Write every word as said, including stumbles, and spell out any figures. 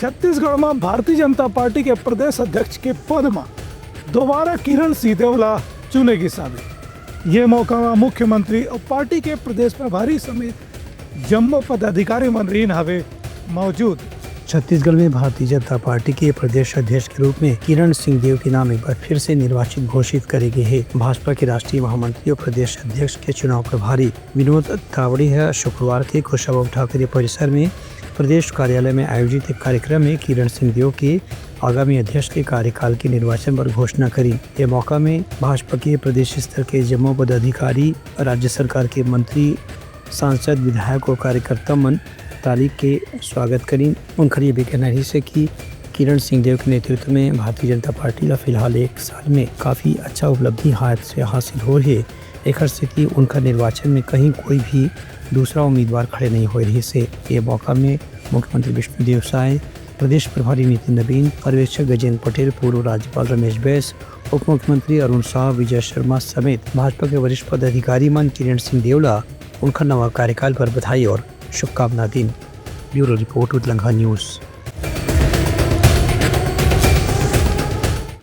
छत्तीसगढ़ म भारतीय जनता पार्टी के प्रदेश अध्यक्ष के पद म दोबारा किरण सिंहदेव ला चुने गिस हावे। ये मौका म मुख्यमंत्री अउ पार्टी के प्रदेश प्रभारी समेत जम्मो पदाधिकारी मन रहिन हावे मौजूद। छत्तीसगढ़ में भारतीय जनता पार्टी के प्रदेश अध्यक्ष के रूप में किरण सिंहदेव के नाम एक बार फिर से निर्वाचित घोषित करे गे हे। भाजपा के राष्ट्रीय महामंत्री और प्रदेश अध्यक्ष के चुनाव प्रभारी विनोद तावड़े ह शुक्रवार के कुशाभाऊ ठाकरे परिसर में प्रदेश कार्यालय में आयोजित एक कार्यक्रम में किरण सिंहदेव के आगामी अध्यक्ष के कार्यकाल के निर्वाचन पर घोषणा करी। ये मौका में भाजपा के प्रदेश स्तर के जम्मो पदाधिकारी, राज्य सरकार के मंत्री, सांसद, विधायक और कार्यकर्ता मन ताली के स्वागत करीन। उनकर ये भी कहना रहिस हे कि किरण सिंहदेव के नेतृत्व में भारतीय जनता पार्टी ला फिलहाल एक साल में काफी अच्छा उपलब्धि हाथ से हासिल होए हे। एखर सेती उनकर निर्वाचन में कहीं कोई भी दूसरा उम्मीदवार खड़े नहीं होए रहिस हे। ये मौका में मुख्यमंत्री विष्णुदेव साय, प्रदेश प्रभारी नितिन नबीन, पर्यवेक्षक गजेंद्र पटेल, पूर्व राज्यपाल रमेश बैस, उप मुख्यमंत्री अरुण साह, विजय शर्मा समेत भाजपा के वरिष्ठ पदाधिकारी मन किरण सिंहदेव ला उनकर नवा कार्यकाल पर बधाई और शुभकामना दीन। Bureau report, Utlangha news.